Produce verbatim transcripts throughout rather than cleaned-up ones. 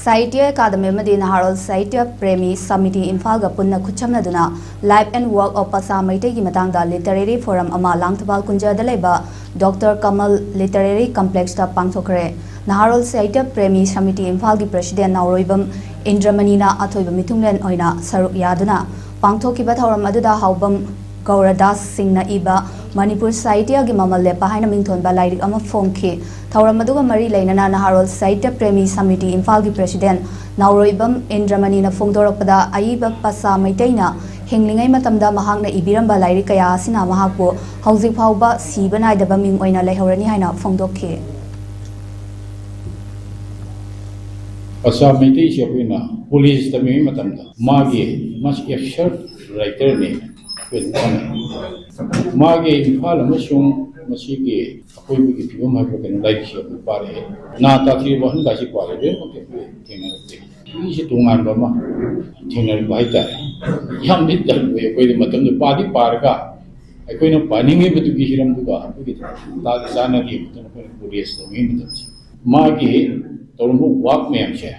ꯁꯥꯍꯤꯇ꯭ꯌ academy ꯑꯃꯗꯤ ꯅꯍꯥꯔꯣꯜ ꯁꯥꯍꯤꯇ꯭ꯌ ꯄ꯭ꯔꯦꯃꯤ ꯁꯃꯤꯇꯤ ꯏꯝꯐꯥꯜꯒ ꯄꯨꯟꯅ ꯈꯨꯠꯁꯝꯅꯗꯨꯅ Life and Work of ꯄꯁꯥ ꯃꯩꯇꯩꯒꯤ ꯃꯇꯥꯡꯗ literary forum ꯑꯃ ꯂꯥꯡꯊꯕꯥꯜ ꯀꯨꯟꯖꯗ ꯂꯩꯕ ꯗꯣꯛꯇꯔ ꯀꯃꯜ ꯂꯤꯇꯔꯦꯔꯤ ꯀꯝꯄ꯭ꯂꯦꯛꯁꯇ ꯄꯥꯡꯊꯣꯛꯈ꯭ꯔꯦ꯫ ꯅꯍꯥꯔꯣꯜ ꯁꯥꯍꯤꯇ꯭ꯌ ꯄ꯭ꯔꯦꯃꯤ ꯁꯃꯤꯇꯤ ꯏꯝꯐꯥꯜꯒꯤ ꯄ꯭ꯔꯦꯁꯤꯗꯦꯟ ꯅꯥꯎꯔꯣꯏꯕꯝ ꯏꯟꯗ꯭ꯔꯃꯅꯤꯅ ꯑꯊꯣꯏꯕ ꯃꯤꯊꯨꯡꯂꯦꯟ ꯑꯣꯏꯅ ꯁꯔꯨꯛ ꯌꯥꯗꯨꯅ ꯄꯥꯡꯊꯣꯛꯈꯤꯕ ꯊꯧꯔꯝ ꯑꯗꯨꯗ ꯍꯥꯎꯕꯝ ꯒꯧꯔꯗꯥꯁ ꯁꯤꯡꯅ ꯏꯕ ꯃꯅꯤꯄꯨꯔ ꯁꯥꯍꯤꯇ꯭ꯌꯒꯤ ꯃꯃꯜ ꯂꯦꯞꯄ ꯍꯥꯏꯅ ꯃꯤꯡꯊꯣꯟꯕ ꯂꯥꯏꯔꯤꯛ ꯑꯃ ꯐꯣꯡꯈꯤ꯫ ꯊꯧꯔꯝ ꯑꯗꯨꯒ ꯃꯔꯤ ꯂꯩꯅꯅ ꯅꯍꯥꯔꯣꯜ ꯁꯥꯍꯤꯇ꯭ꯌ ꯄ꯭ꯔꯦꯃꯤ ꯁꯃꯤꯇꯤ ꯏꯝꯐꯥꯜꯒꯤ ꯄ꯭ꯔꯦꯁꯤꯗꯦꯟ ꯅꯥꯎꯔꯣꯏꯕꯝ ꯏꯟꯗ꯭ꯔꯃꯅꯤꯅ ꯐꯣꯡꯗꯣꯔꯛꯄꯗ, ꯑꯏꯕ ꯄꯁꯥ ꯃꯩꯇꯩꯅ ꯍꯤꯡꯂꯤꯉꯩ ꯃꯇꯝꯗ ꯃꯍꯥꯛꯅ ꯏꯕꯤꯔꯝꯕ ꯂꯥꯏꯔꯤꯛ ꯀꯌꯥ ꯑꯁꯤꯅ ꯃꯍꯥꯛꯄꯨ ꯍꯧꯖꯤꯛ ꯐꯥꯎꯕ ꯁꯤꯕ ꯅꯥꯏꯗꯕ ꯃꯤꯡ ꯑꯣꯏꯅ ꯂꯩꯍꯧꯔꯅꯤ ꯍꯥꯏꯅ ꯐꯣꯡꯗꯣꯛꯈꯤ꯫ ꯄꯁꯥ ꯃꯩꯇꯩꯁꯤ ꯑꯩꯈꯣꯏꯅ ꯀꯣꯂꯦꯖ ꯇꯝꯃꯤꯉꯩ ꯃꯇꯝꯗ ꯃꯥꯒꯤ, ꯃꯥꯁꯤ ꯑꯦꯕꯁꯔꯗ ꯔꯥꯏꯇꯔꯅꯦ ꯑꯩꯈꯣꯏ ꯑꯗꯨꯝ ꯈꯪꯅꯩ꯫ ꯃꯥꯒꯤ ꯏꯝꯐꯥꯜ ꯑꯃꯁꯨꯡ ꯃꯁꯤꯒꯤ ꯑꯀꯣꯏꯕꯒꯤ ꯐꯤꯕꯝ ꯍꯥꯏꯕ ꯀꯩꯅꯣ ꯂꯥꯏꯔꯤꯛꯁꯤ ꯑꯩꯈꯣꯏ ꯄꯥꯔꯛꯑꯦ꯫ ꯅꯥ ꯇꯥꯊꯤꯔꯕ ꯑꯍꯟꯒꯥꯁꯤ ꯄꯥꯔꯦ, ꯂꯣꯏꯅꯃꯛꯇꯤ ꯑꯩꯈꯣꯏ ꯊꯦꯡꯅꯔꯛꯇꯦ꯫ ꯃꯤꯁꯦ ꯇꯣꯉꯥꯟꯕ ꯑꯃ ꯊꯦꯡꯅꯔꯛꯄ ꯍꯥꯏꯇꯥꯔꯦ꯫ ꯌꯥꯝꯗꯤ ꯇꯜꯂꯣꯏ ꯑꯩꯈꯣꯏꯗꯤ ꯃꯇꯝꯗꯨ ꯄꯥꯗꯤ ꯄꯥꯔꯒ ꯑꯩꯈꯣꯏꯅ ꯄꯥꯅꯤꯡꯉꯤꯕꯗꯨꯒꯤ ꯍꯤꯔꯝꯗꯨꯒ ꯑꯩꯈꯣꯏꯒꯤ ꯇꯥꯗꯤ ꯆꯥꯟꯅꯗꯦ꯫ ꯃꯇꯝ ꯑꯩꯈꯣꯏꯅ ꯀꯣꯂꯦꯖ ꯇꯧꯔꯤꯉꯩ ꯃꯇꯝꯁꯦ ꯃꯥꯒꯤ ꯇꯧꯔꯝꯕ ꯋꯥꯛ ꯃꯌꯥꯝꯁꯦ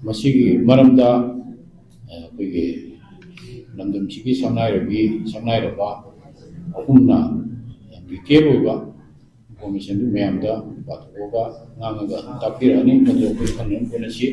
ꯃꯁꯤꯒꯤ ꯃꯔꯝꯗ ꯑꯩꯈꯣꯏꯒꯤ ꯂꯝꯗꯝꯁꯤꯒꯤ ꯁꯛꯅꯥꯏꯔꯕꯤ ꯁꯛꯅꯥꯏꯔꯕ ꯑꯍꯨꯝꯅ ꯌꯥꯝ ꯗꯤꯇꯦꯜ ꯑꯣꯏꯕ ꯏꯟꯐꯣꯔꯃꯦꯁꯟꯗꯨ ꯃꯌꯥꯝꯗ ꯄꯥꯊꯣꯛꯑꯒ ꯉꯥꯡꯉꯒ ꯑꯗꯨꯝ ꯇꯥꯛꯄꯤꯔꯛꯑꯅꯤ꯫ ꯃꯗꯨ ꯑꯩꯈꯣꯏ ꯈꯪꯅꯅꯕ ꯍꯣꯠꯅꯁꯤ꯫